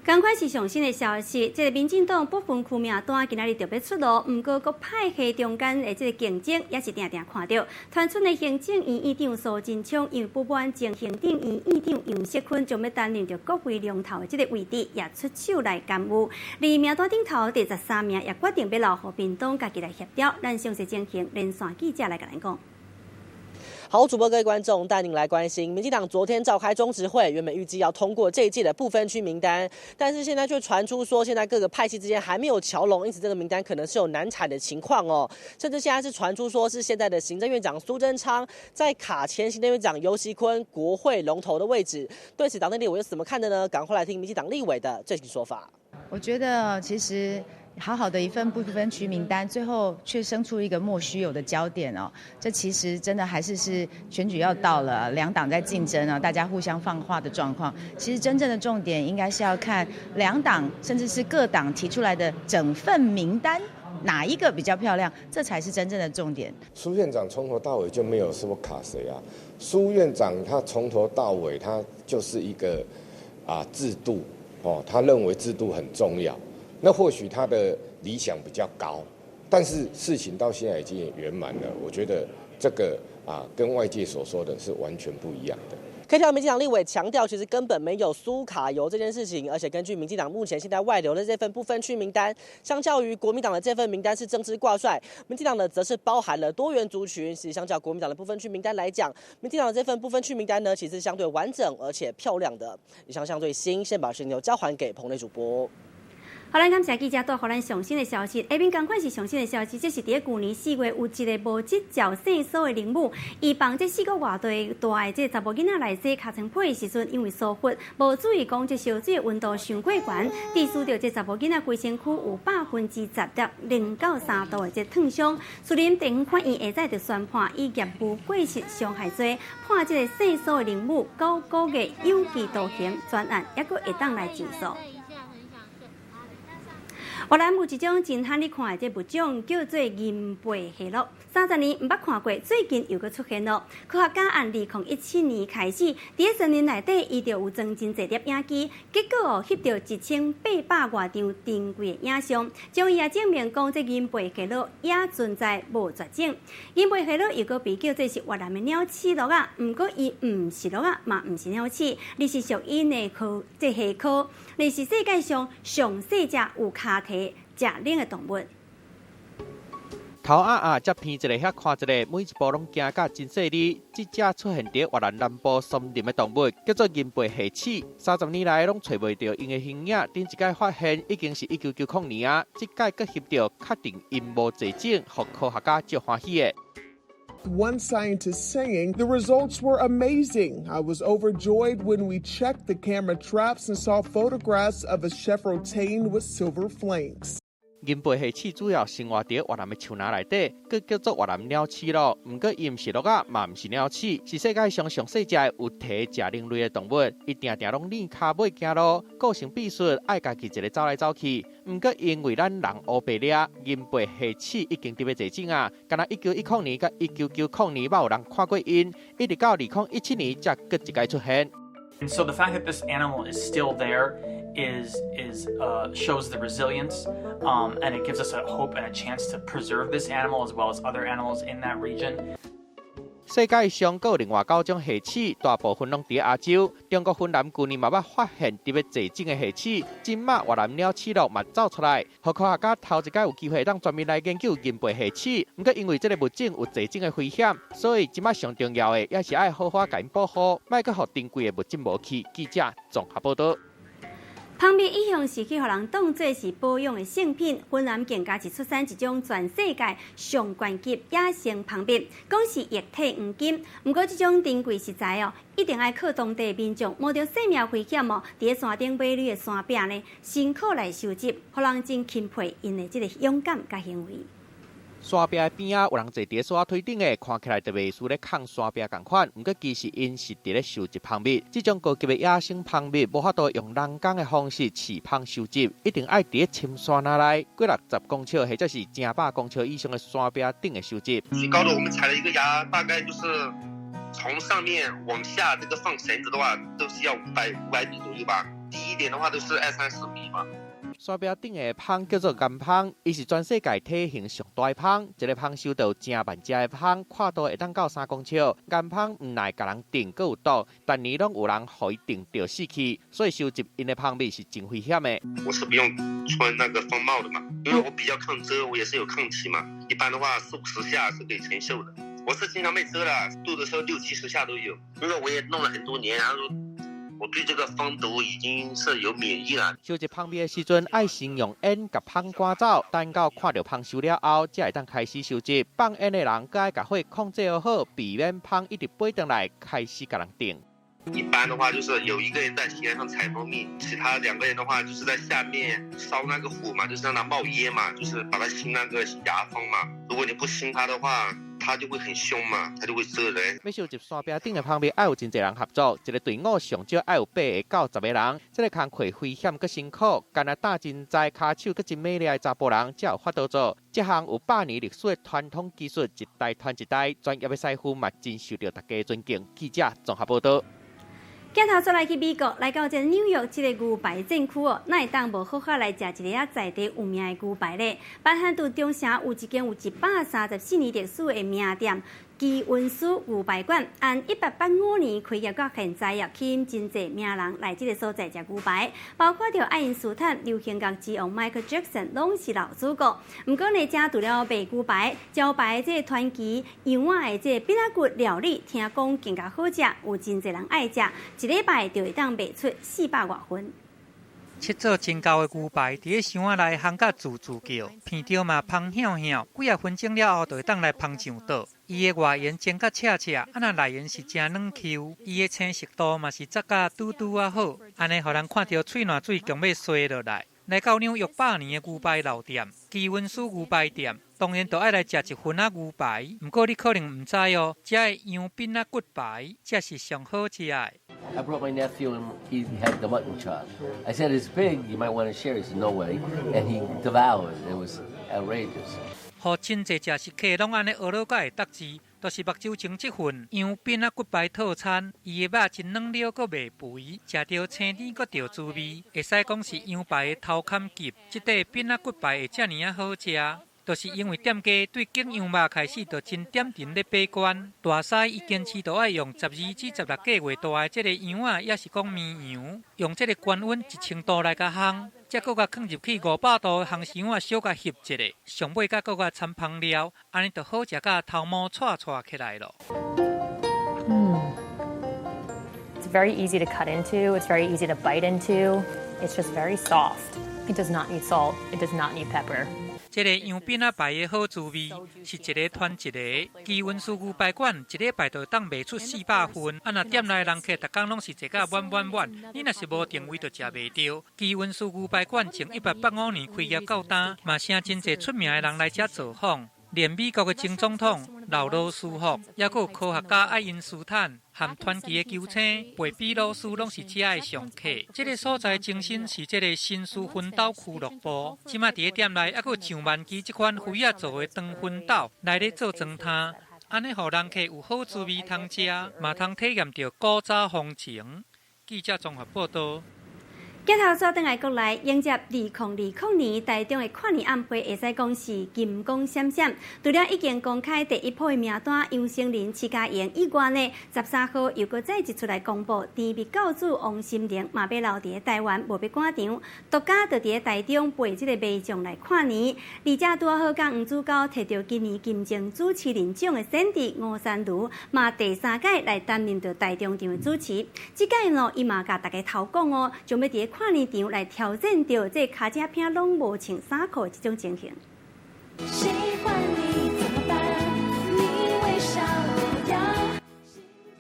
仝款是上新的消息，這个民進黨不分區名單今仔日就欲出爐，毋過各派系中間的這个競爭也是定定看著。傳出的行政院院長蘇貞昌因為不滿前行政院院長楊錫堃將欲擔任著國會龍頭的這个位置，也出手來干預。而名單頂頭第13名也決定欲留予屏東家己來協調。咱詳細情形連線記者來共咱講。好，主播各位觀眾帶您來關心，民進黨昨天召開中執會，原本預計要通過這一屆的不分區名單，但是現在卻傳出說，現在各個派系之間還沒有喬攏，因此這個名單可能是有難產的情況哦。甚至現在是傳出說是現在的行政院長蘇貞昌在卡前行政院長游錫堃國會龍頭的位置。對此，黨內立委又是怎麼看的呢？趕快來聽民進黨立委的最新說法。我覺得其實好好的一份不分區名單，最後卻生出一個莫須有的焦點哦。這其實真的還是選舉要到了，兩黨在競爭啊，大家互相放話的狀況。其實真正的重點應該是要看兩黨甚至是各黨提出來的整份名單，哪一個比較漂亮，這才是真正的重點。蘇院長從頭到尾就沒有說卡誰啊？蘇院長他從頭到尾他就是一個制度哦，他認為制度很重要。那或許他的理想比較高，但是事情到現在已經圓滿了。我覺得這個跟外界所說的是完全不一樣的。可以看到民进党立委强调，其实根本没有苏卡油这件事情，而且根据民进党目前现在外流的这份不分区名单，相较于国民党的这份名单是政治挂帅，民进党的则是包含了多元族群。其实相较国民党的不分区名单来讲，民进党的这份不分区名单呢，其实相对完整而且漂亮的。以上相对新，先把时间交还给彭磊主播。好，咱感谢记者带予咱上新的消息。下面仝款是上新的消息，这是伫咧旧年4月有一个无执照性骚的灵母，伊帮这四个外地大的这查某囡仔来洗尻川皮的时阵，因为疏忽无注意讲这烧水的温度伤过悬，致使著这查某囡仔规身躯有10%到3.度的这烫伤。士林地方法院下早就宣判以业务过失伤害罪判这个性骚的灵母9个月有期徒刑，全案犹阁会当来上诉。越南有一种真罕咧看的这物种，叫做银背蟹鹭。30年毋捌看过，最近又阁出现了。科学家按2017年开始，伫咧森林内底，伊就有装真济粒影机，结果哦，翕著1800外张珍贵的影像，将伊也证明讲，这银背蟹鹭也存在无绝种。银背蟹鹭又阁被叫做是越南的鸟鼠鹭仔，毋过伊毋是鹭仔，嘛毋是鸟鼠，而是属于鴟科这蟹科，而是世界上上细只有跤蹄食卵的动物。头仔仔才偏一个，遐看一个，每一步拢行甲真细腻。这只出现伫越南南部森林的动物，叫做银背蟹鼠。30年来拢揣袂著𪜶的形影，顶一摆发现已经是1990年啊。这摆阁翕著，确定𪜶无绝种，予科学家足欢喜的。 One scientist saying the results were amazing. I was overjoyed when we checked the camera traps and saw photographs of a chevrotain with silver flanks. 银背蟹鼠主要生活伫越南的树林内底，阁叫做越南鸟鼠鹭。毋过伊毋是鹭仔，嘛毋是鸟鼠，是世界上上细只的有蹄食卵类的动物。伊定定拢躡跤尾行路，个性闭塞，爱家己一个走来走去。毋过因为咱人乌白掠，银背蟹鼠已经伫欲绝种啊！敢若1910年佮1990年捌有人看过𪜶，一直到2017年才阁一摆出现。 And so the fact that this animal is still there is shows the resilience, and it gives us a hope and a chance to preserve this animal as well as other animals in that region. 世界上阁有另外九种蟹鼠，大部分拢伫亚洲。中国云南旧年嘛捌发现伫欲绝种的蟹鼠，这马越南鸟鼠鹭嘛走出来，予科学家头一摆有机会当全面来研究银背蟹鼠。毋过因为这个物种有绝种的危险，所以这马上重要的也是爱好好共𪜶保护，莫阁予珍贵的物种无去。记者综合报道。蜂蜜一向是去予人当做是保养的圣品。云南更加是出产一种全世界上悬级野生蜂蜜，讲是液体黄金。毋过这种珍贵食材哦，一定爱靠当地民众冒著生命危险哦，伫咧山顶美丽的山壁呢，辛苦来收集，予人真钦佩𪜶的这个勇敢佮行为。山壁的边仔有人坐伫咧腿顶的，看起来就袂输咧扛山壁仝款。毋过其实𪜶是伫咧收集蜂蜜。这种高级的野生蜂蜜，无法度用人工的方式饲蜂收集，一定爱伫咧深山内，几六十公尺或者是成百公尺以上的山壁顶的收集。最高的我们采了一个芽，大概就是从上面往下这个放绳子的话，都是要500米左右吧。低一点的话都是二三十米嘛。山壁顶的蜂叫做岩蜂，伊是全世界体型上大的蜂。一个蜂收到成万只的蜂，宽度会当到3公尺。岩蜂毋但共人叮，阁有毒，逐年拢有人予伊叮著死去，所以收集𪜶的蜂蜜是真危险的。我是不用穿那个蜂帽的嘛，因为我比较抗蛰，我也是有抗体嘛。一般的话四五十下是可以承受的。我是经常被蛰了，多的时候六七十下都有。因为我也弄了很多年，然后我对这个蜂毒已经是有免疫了。收集蜂蜜的时阵，爱先用烟共蜂赶走，等到看著蜂收了后，才会当开始收集。放烟的人，阁爱共火控制好，避免蜂一直飞转来开始共人叮。一般的话就是有一个人在天上采蜂蜜，其他两个人的话就是在下面烧那个火嘛，就是让它冒烟嘛，就是把它熏那个蚜蜂嘛。如果你不熏它的话，它就会很凶嘛，它就会蜇人。欲收集山壁顶的蜂蜜，爱有真济人合作，一个队伍上少爱有8个到10个人。这个工课危险阁辛苦，干焦担真知跤手阁真猛烈的查埔人才有法度做。这项有百年历史的传统技术，一代传一代，专业的师傅嘛真受著大家尊敬。记者综合报道。镜头转来去美国，来到这个纽约这个牛排战区哦，哪会当无好好来食一个啊在地有名的牛排咧？曼哈顿中城有一间有134年历史的名店。基文斯牛排馆，按1885年开业到现在，也吸引真济名人来这个所在食牛排，包括著爱因斯坦、流行乐之王 Michael Jackson，拢是老主顾。毋过呢，遮除了卖牛排，招牌这个传奇羊仔的这个饼仔骨料理，听讲更加好食，有真济人爱食，一礼拜就会当卖出400外份。切做真厚的牛排，伫咧箱仔内烘甲滋滋叫，闻著嘛芳香香。几仔分钟了后，就会当来芳上桌。伊的外沿煎甲赤赤，啊若内沿是诚软 Q，伊的青色度嘛是炸甲拄拄仔好，按呢予人看著喙澜水强欲踅落来。来到纽约百年的牛排老店，基文斯牛排店，当然就爱来食一份仔牛排。毋过你可能毋知哦，遮的羊饼仔骨排才是上好食的。 I brought my nephew and he had the mutton chop. I said, "It's big, you might want to share." He said, "No way." And he devoured it. It was outrageous. 予真濟食食客攏按呢呵咾甲會得志，就是目睭前這份羊餅仔骨排套餐，伊的肉真軟了，閣袂肥，食著青甜閣著滋味，會使講是羊排的頭坎級。這塊餅仔骨排會遮爾仔好食，就是因為店家對揀羊肉開始就真點陣咧把關。大師伊堅持都愛用12至16個月大的這个羊仔，抑是講綿羊，用這个高溫1000度來共烘，才閣共囥入去500度的烘箱仔小共翕一下，上尾才閣共摻香料，按呢就好食甲頭毛掣掣起來囉。 It's very easy to cut into. It's very easy to bite into. It's just very soft. It does not need salt. It does not need pepper. 這个羊餅仔排的好滋味，是一个傳一个。基文斯牛排館一禮拜就當賣出400份，啊若店內人客逐工攏是坐甲滿滿滿，你若是無訂位就食袂著。基文斯牛排館從1885年開業到今，嘛請真濟出名的人來遮造訪。連美國的前總統老羅斯福，抑閣有科學家愛因斯坦，和傳奇的球星貝比魯斯，攏是遮的常客。這个所在前身是這个新斯薰豆俱樂部，這馬佇咧店內抑閣有上萬支這款菲仔做的長薰豆來咧做裝攤，按呢予人客有好滋味通食，嘛通體驗著古早風情。記者綜合報導。鏡頭轉轉來國內，迎接2020年台中的跨年晚會，會使講是金光閃閃。除了已經公開第一波的名單，楊丞琳、徐佳瑩以外呢，13號又閣再一出來公布，甜蜜教主王心凌嘛欲留佇台灣，無欲趕場，獨家就佇台中陪這個迷眾來跨年。而且拄好佮黃子佼提著今年金鐘主持人獎的選弟吳姍儒，嘛第三屆來擔任著台中場的主持。這屆呢，伊嘛共大家頭講哦，將欲佇跨年場來挑戰著這跤趾餅攏無穿衫褲的這種情形。喜歡你怎麼辦？你微笑模樣。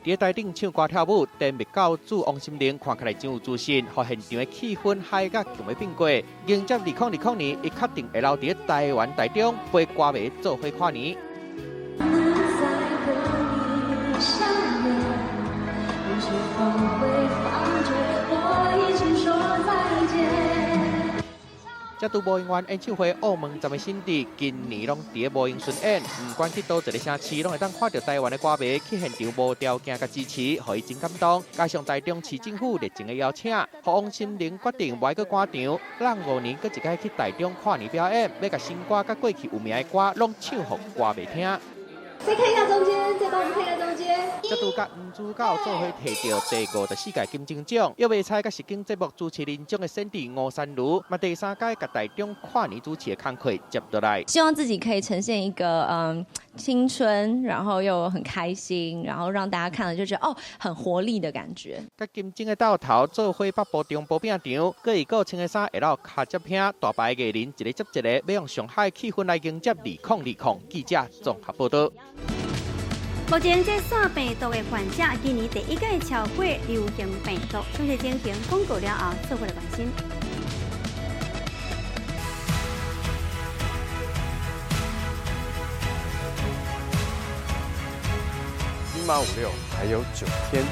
佇台頂唱歌跳舞，甜蜜教主王心凌看起來真有自信，予現場的氣氛嗨甲強欲變過。迎接2020年，伊確定會留佇台灣台中陪歌迷做伙跨年。能再和你相約，你是否會發覺我已經說再見？這拄無閒演唱會澳門站的新地，今年攏佇咧無閒巡演，毋管去佗一个城市，攏會當看著台灣的歌迷去現場無條件共支持，予伊真感動。加上台中市政府熱情的邀請，予王心凌決定無愛閣趕場，讓5年閣一擺去台中跨年表演，欲共新歌佮過去有名的歌攏唱予歌迷聽。再看一下中間，再幫我們看一下中間。這拄佮黃子佼做伙提著第54屆金鐘獎，約袂猜佮實境節目主持人獎的選弟吳姍儒，嘛第三屆共台中跨年主持的工課接落來。希望自己可以呈現一個青春，然後又很開心，然後讓大家看了就覺得哦，很活力的感覺。佮金鐘的鬥頭做伙北部中部餅場，閣伊閣穿的衫會落跤趾餅，大牌藝人一個接一個，欲用上好的氣氛來迎接2020。記者綜合報導。目前，這腺病毒的患者今年第一屆超過流行病毒，詳細情形公告了後，做伙來關心。金馬56還有9天。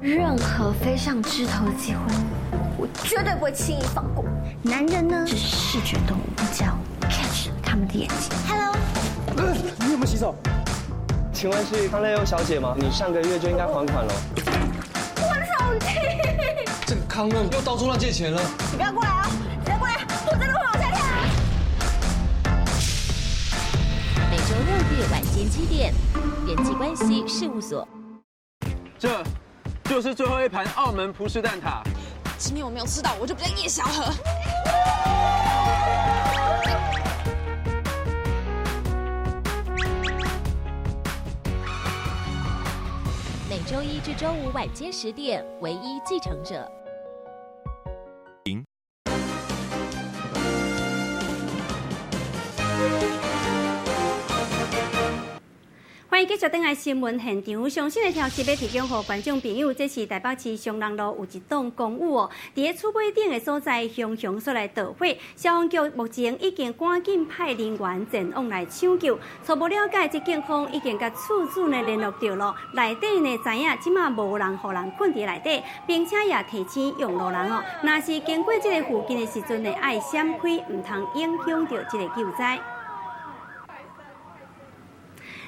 任何飛上枝頭的機會，我絕對不會輕易放過。男人呢是視覺動物，只要 catch 他們的眼睛。Hello，你有沒有洗手？請問是康樂優小姐嗎？你上個月就應該還款了。我的手機。這個康樂又到處亂借錢了。你不要過來啊！你不要過來，我真的會往下跳。事務所。這就是最後一盤澳門葡式蛋撻。今天我沒有吃到，我就不叫葉小禾。每週一至週五晚間10點，唯一繼承者。歡迎繼續轉來新聞現場，上新的消息欲提供予觀眾朋友，這是台北市松仁路有一棟公寓哦，佇咧厝尾頂的所在，熊熊煞來著火，消防局目前已經趕緊派人員前往來搶救。初步了解，這警方已經佮厝主呢聯絡著囉，內底呢知影這馬無人予人困佇內底，並且也提醒用路人哦，若是經過這个附近的時陣呢，愛閃開，毋通影響著這个救災。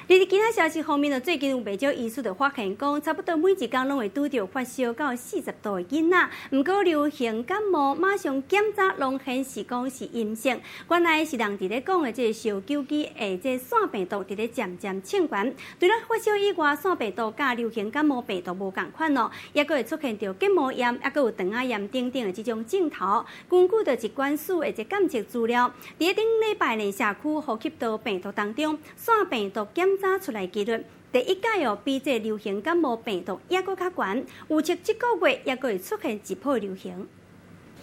佇其他消息方面呢，最近有袂少醫師就發現講，差不多每一工攏會拄著發燒到40度的囡仔。毋過流行感冒馬上檢查攏顯示講是陰性，原來是人佇咧講的這个燒糾機的這个腺病毒佇咧漸漸升懸。除了發燒以外，腺病毒佮流行感冒病毒無仝款哦，猶閣會出現著結膜炎，猶閣有腸仔炎等等的這種症頭。根據著疾管署的這個檢測資料，佇咧頂禮拜呢社區呼吸道病毒當中，腺病毒檢查出來結論，第一屆哦，比這流行感冒病毒猶閣較懸，預測這個月猶閣會出現一波流行。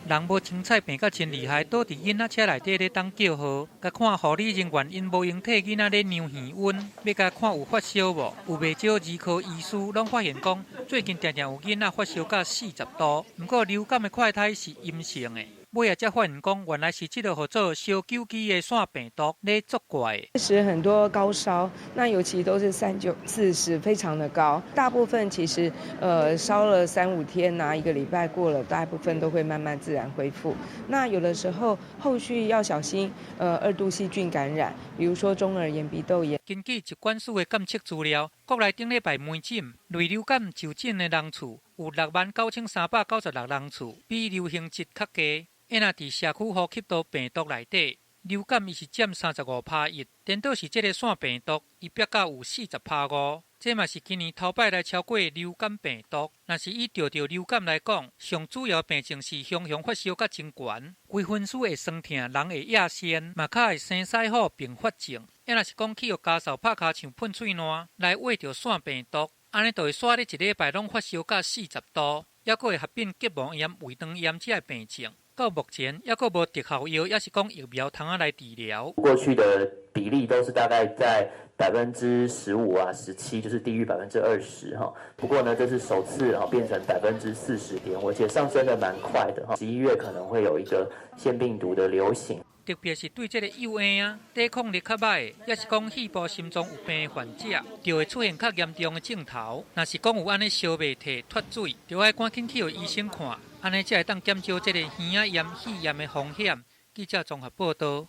人無清彩病甲真厲害，倒佇囡仔車內底咧等叫號，共看護理人員𪜶無閒替囡仔咧量耳溫，欲共看有發燒無？有袂少兒科醫師攏發現講，最近定定有囡仔發燒到40度，毋過流感的快篩是陰性的。尾仔才發現講，原來是這个號做燒糾機的腺病毒咧作怪。確實很多高燒，那尤其都是39、40，非常的高。大部分其實，燒了3、5天啊，一個禮拜過了，大部分都會慢慢自然恢復。那有的時候後續要小心，2度細菌感染，比如說中耳炎、鼻竇炎。根據疾管署的檢測資料，國內頂禮拜門診類流感就診的人次有69396人次，比流行值較低。若佇社區呼吸道病毒內底，流感伊是佔35.1%，顛倒是這个腺病毒，伊逼到有40.5%。這嘛是今年頭擺來超過流感病毒。若是以著著流感來講，上主要病症是雄雄發燒佮真懸，規身軀會酸痛，人會吔仙，嘛較會生腮虎併發症。若是講去予家嫂拍尻槍噴喙瀾來秽著腺病毒，按呢就會煞咧一禮拜攏發燒到40度，猶閣會合併結膜炎、胃腸炎這个病症。到目前，猶閣無特效藥，抑是講疫苗通仔來治療。過去的比例都是大概在15%啊、17%，就是低於20%哈。不過呢，這是首次啊變成40.5%，而且上升得蠻快的哈。11月可能會有一個腺病毒的流行。特別是對這个幼嬰啊，抵抗力較䆀，抑是講肺部心臟有病的患者，就會出現較嚴重的症頭。若是講有按呢燒袂退、脫水，就愛趕緊去予醫生看，按呢才會當減少這个耳仔炎、肺炎的風險。記者綜合報道。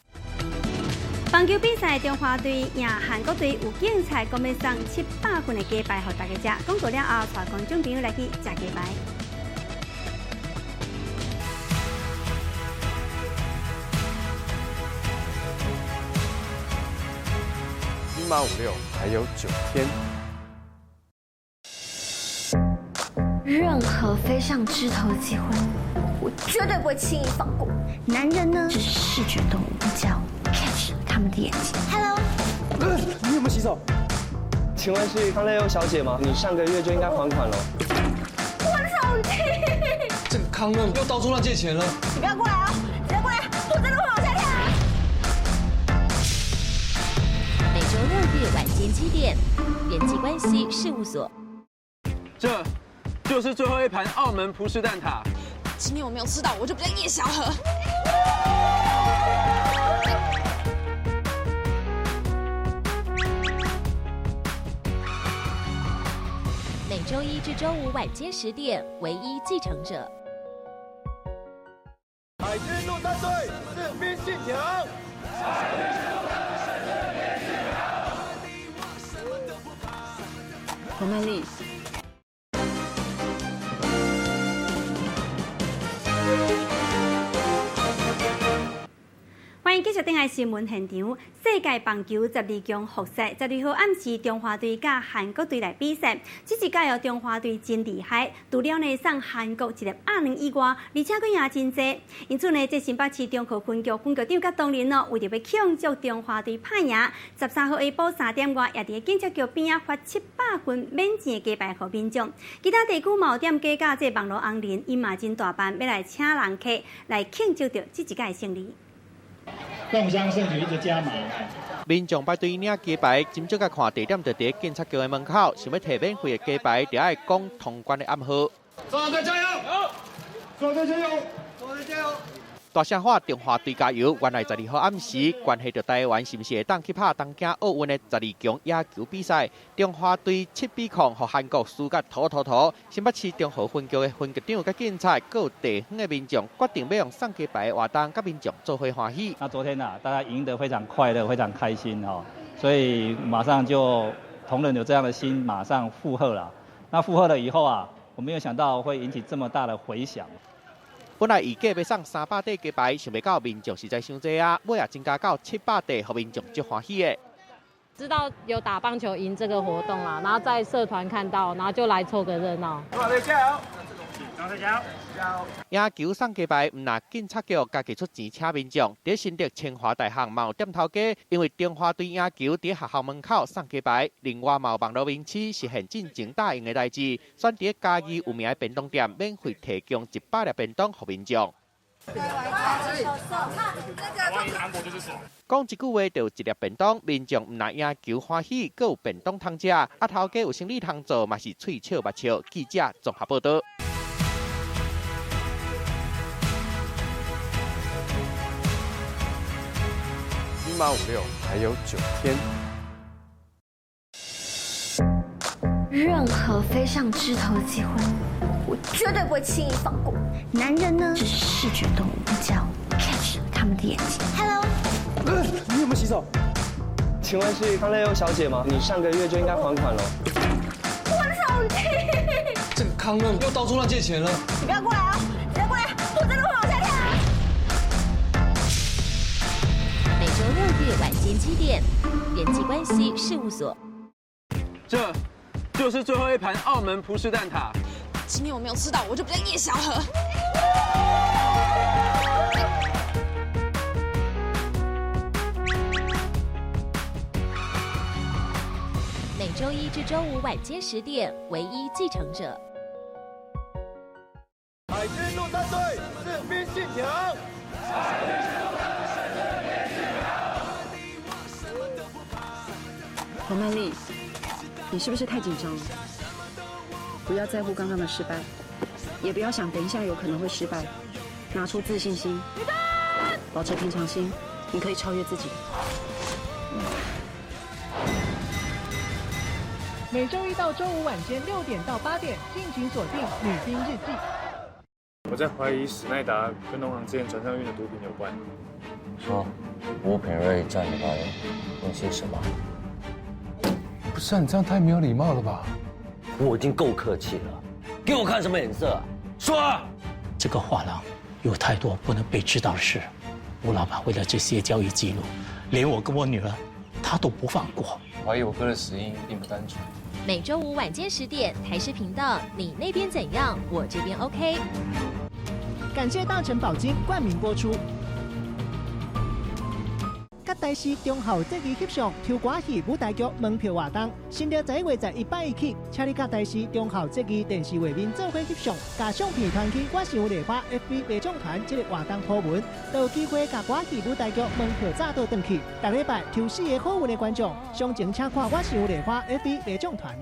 棒球比賽，中華隊贏韓國隊有競賽，講欲送700份的雞排予大家食。廣告了後，帶觀眾朋友來去食雞排。金馬56還有9天。任何飛上枝頭的機會，我絕對不會輕易放過。男人呢，是視覺動物，叫 catch 他們的眼睛。Hello，你有沒有洗手？請問是康樂優小姐嗎？你上個月就應該還款了。我的手機。這個康樂又到處亂借錢了。你不要過來哦，你不要過來，我真的會往下跳。每週六日晚間7點，人際關係事務所。這就是最後一盤澳門葡式蛋撻。今天我沒有吃到，我就不叫葉小禾。每週一至週五晚間10點，唯一繼承者。海軍陸戰隊士兵信條。洪曼麗。歡欢迎继续转来新闻现场。世界棒球12强复赛，12号暗时中华队佮韩国队来比赛。这一届哦，中华队真厉害，除了呢送韩国一粒鸭卵以外，而且阁赢真济。因此呢，这新北市中和分局分局长佮同仁哦，为著欲庆祝中华队拍赢，13号下晡3点外，也伫警察局边仔发700份免钱的鸡排予民众。其他地区嘛有店家佮这网路红人，𪜶嘛真大办，欲来请人客来庆祝著这一届胜利。共襄盛举，一直加码。民众排队领鸡排，真少共看地点就伫警察局的门口，想欲提免费的鸡排，就爱讲通关的暗号。中华队加油！中华队加油！中华队加油！大声喊中华队加油！原来12号暗时，关系著台湾是毋是会当去拍东京奥运的12强野球比赛？中华队7比0，予韩国输甲吐吐吐。新北市中和分局的分局长佮警察，阁有地方的民众，决定欲用送鸡排的活动，佮民众做伙欢喜。那昨天啊，大家赢得非常快乐，非常开心哦，所以马上就同仁有这样的心，马上附和了。那附和了以后啊，我没有想到会引起这么大的回响。本来预计欲送300块鸡排，想袂到民众实在伤济啊，尾仔增加到700块，予民众足欢喜的。知道有打棒球赢这个活动啦，然后在社团看到，然后就来凑个热闹。中华队加油！中华队加油！加油！野球送鸡排，毋但警察局家己出钱请民众，伫新竹清华大学嘛有店头家，因为中华队赢球伫学校门口送鸡排，另外嘛有网路名师实现进前答应的代志，选伫嘉义有名的便当店免费提供100粒便当予民众。讲一句话就有一粒便当，民众毋但赢球欢喜，阁有便当通食。啊，头家有生意通做，嘛是喙笑目笑。记者综合报道。金马56还有9天。任何飞上枝头的机会，我绝对不会轻易放过。男人呢，只是视觉动物，只要 catch 他们的眼睛。Hello，你有没有洗手？请问是康乐优小姐吗？你上个月就应该还款了。我的手机！这个康乐又到处乱借钱了。你不要过来啊！你不要过来，我真的会往下跳。每周六日晚间7点，人际关系事务所。这就是最后一盘澳门葡式蛋挞。今天我没有吃到，我就不叫叶小河。每周一至周五晚间10点，唯一继承者。海军陆战队士兵信条。黄曼丽，你是不是太紧张了？不要在乎刚刚的失败，也不要想等一下有可能会失败，拿出自信心，保持平常心，你可以超越自己。每周一到周五晚间6点到8点，敬请锁定《女兵日记》。我在怀疑史奈达跟农行之前船上运的毒品有关。说，吴品瑞叫你来问些什么？不是啊，你这样太没有礼貌了吧？我已经够客气了，给我看什么脸色啊？说啊！这个画廊有太多不能被知道的事，吴老板为了这些交易记录，连我跟我女儿，他都不放过。怀疑我哥的死因并不单纯。每周五晚间10点，台视频道，你那边怎样，我这边 OK。感谢大成宝金冠名播出。甲台视中校节日翕相、抽歌戏舞台剧门票活动，新历11月11摆起，请你佮台视中校节日电视画面做伙翕相，共相片传去我是有丽花 FB 白将团这个活动图文，就有机会共歌戏舞台剧门票早倒转去。逐礼拜抽4个好运的观众，详情请看我是有丽花 FB 白将团。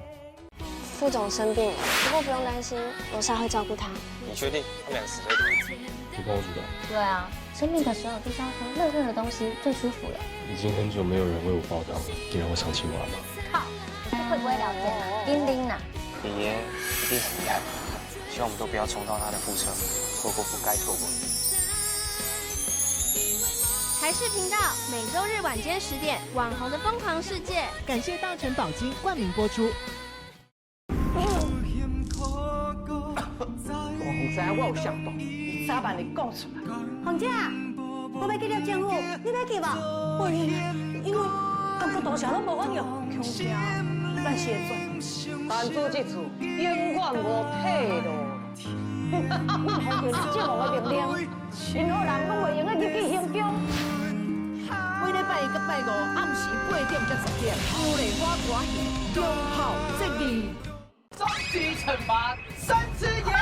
副总生病了，不过不用担心，罗莎会照顾他。你确定？他们俩死对头？不关我主动。对啊，生病的时候就是要喝热热的东西最舒服了。已经很久没有人为我报道了，你让我想起我了吗？靠，你会不会聊天啊？叮叮啊！爷爷一定很遗憾，希望我们都不要重蹈他的覆辙，错过不该错过。台视频道每周日晚间10点，网红的疯狂世界。感谢大成宝金冠名播出。我知影我有上当，你早晚会讲出来。凤姐，我欲去了政府，你欲去无？袂用，因为感觉大声拢无反应，恐惊咱是会转。但做这次永远无退路。奉天王的命令，任何人拢袂用得入去行宫。每礼拜一佮拜五暗时8点至10点，刘丽花歌戏忠孝节义。终极惩罚，三次延长。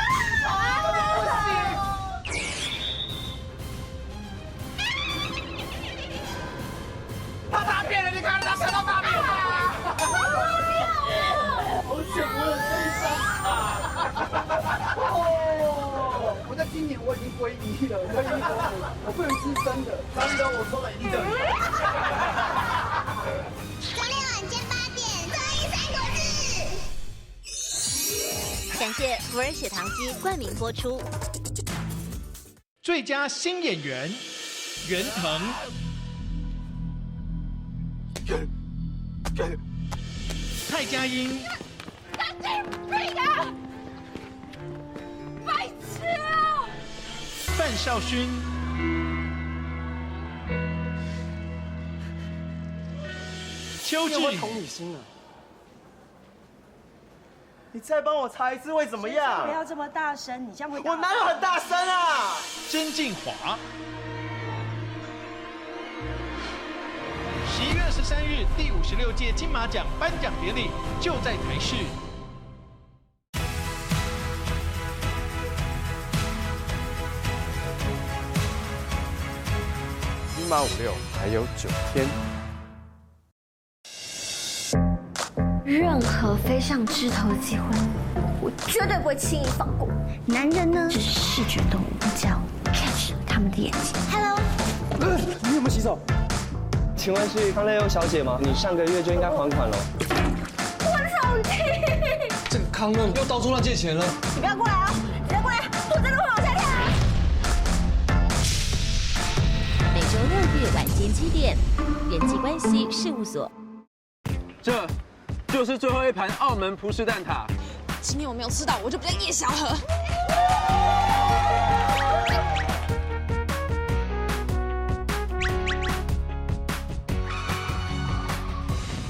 他大便了，你看他看到大便了。好险，我有这一张卡。哦，我在今年我已经归一了，归一了，我不能吃生的，生的我说了一定。周六晚间8点，综艺三国志。感谢福尔血糖机冠名播出。最佳新演员袁腾。蔡佳音，神经病啊！白痴啊！范少勋，邱志，有同理心啊！你再帮我查一次会怎么样？不要这么大声，你这样会……我哪有很大声啊？曾静华。11月23日，第56届金马奖颁奖典礼就在台视。金马56还有9天。任何飞上枝头的机会，我绝对不会轻易放过。男人呢，是视觉动物，叫 catch 他们的眼睛。Hello，你有没有洗手？请问是康乐优小姐吗？你上个月就应该还款了。我手机。这个康乐又到处乱借钱了。你不要过来啊！你不要过来，我真的会往下跳。每周6日晚间7点，人际关系事务所。这就是最后一盘澳门葡式蛋挞。今天我没有吃到，我就不叫叶小河。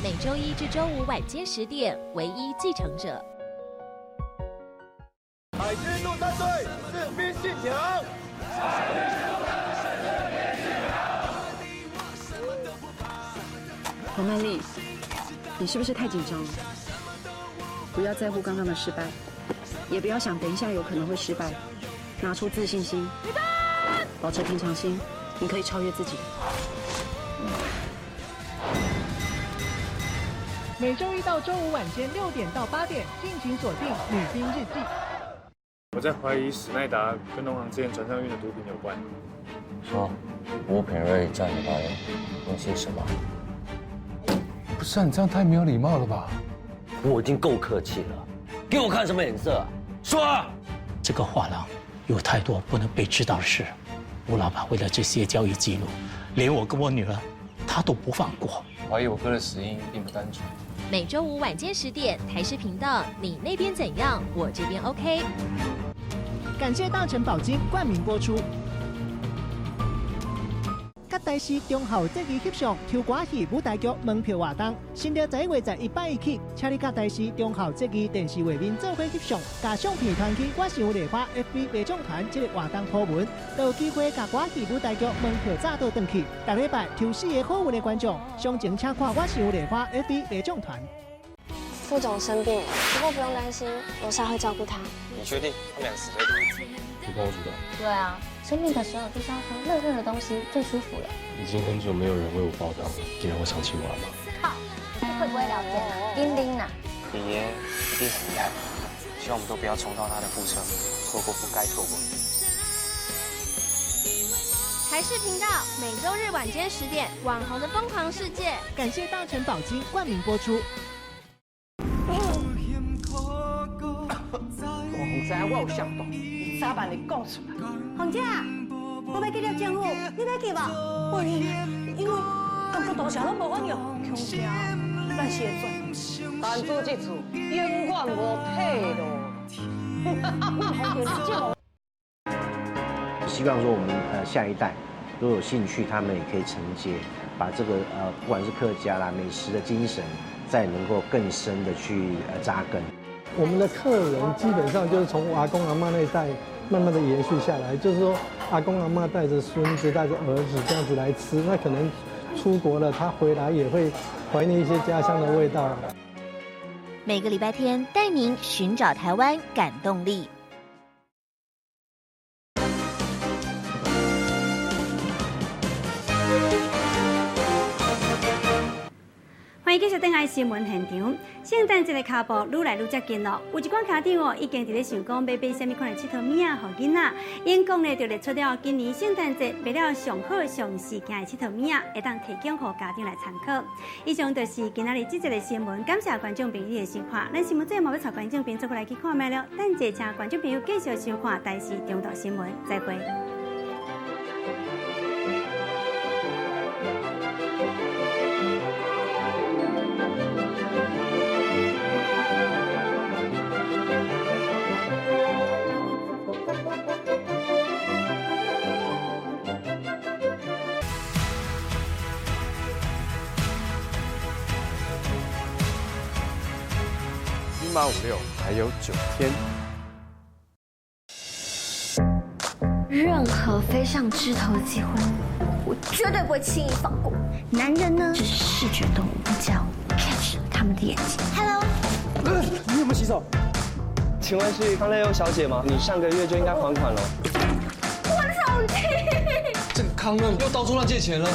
每周一至周五晚间10点，唯一继承者。海军陆战队士兵信条。黄曼丽，你是不是太紧张了？不要在乎刚刚的失败，也不要想等一下有可能会失败，拿出自信心，保持平常心，你可以超越自己。每周一到周五晚间6点到8点，敬请锁定《女兵日记》。我在怀疑史奈达跟农行之前船上运的毒品有关。说，吴品瑞叫你来问些什么？不是啊，你这样太没有礼貌了吧？我已经够客气了，给我看什么脸色啊？说啊！这个画廊有太多不能被知道的事，吴老板为了这些交易记录，连我跟我女儿，他都不放过。怀疑我哥的死因并不单纯。每周五晚间10点，台视频道，你那边怎样，我这边 OK。感谢大成宝金冠名播出。甲台视忠孝节日翕相、抽歌戏舞台剧门票活动，新历11月21拜一起，请你佮台视忠孝节日电视画面做伙翕相，共相片传去我是有丽花 FB 白奖团这个活动图文，都有机会共歌戏舞台剧门票早倒转去。逐礼拜抽4个好运的观众，详情请看我是有丽花 FB 白奖团。副总生病了，不过不用担心，罗莎会照顾他。你确定？他们俩死对头。不关我主动。对啊，生病的时候就是要喝热热的东西，最舒服了。已经很久没有人为我煲汤了，你让我想起我阿妈。靠，你是会不会聊天啊？叮叮啊！爷爷一定很遗憾，希望我们都不要重蹈他的覆辙，错过不该错过的。台视频道每周日晚间10点，网红的疯狂世界。感谢大成宝金冠名播出。我知影我有上当，你早晚会讲出来。凤姐，我欲去抓政府，你欲去无？袂用，因为感觉大声拢无反应，恐惊咱是会转。但做这次永远无退路。希望说我们下一代如果有興趣，他們也可以承接，把這個不管是客家啦美食的精神，再能夠更深的去扎根。我們的客人基本上就是從阿公阿嬤那一代慢慢的延續下來，就是說阿公阿嬤帶着孫子帶着兒子這樣子來吃，那可能出國了，他回來也會懷念一些家鄉的味道。每個禮拜天帶您尋找台灣感動力。歡迎繼續轉來新聞現場。聖誕節的腳步愈來愈接近咯，有一寡家長哦，已經佇咧想講欲買啥物款的𨑨迌物仔予囡仔。𪜶講咧就列出了今年聖誕節賣了上好上時件的𨑨迌物仔，會當提供予家長來參考。以上就是今仔日這節的新聞，感謝觀眾朋友的收看。咱新聞最後嘛欲帶觀眾朋友做伙來去看覓了。等下請觀眾朋友繼續收看台視中晝新聞，再會。金馬56還有9天。任何飛上枝頭的機會，我絕對不會輕易放過。男人呢是視覺動物，只要 catch 他們的眼睛。Hello，你有沒有洗手？請問是康樂優小姐嗎？你上個月就應該還款了。我的手機。這個康樂又到處亂借錢了。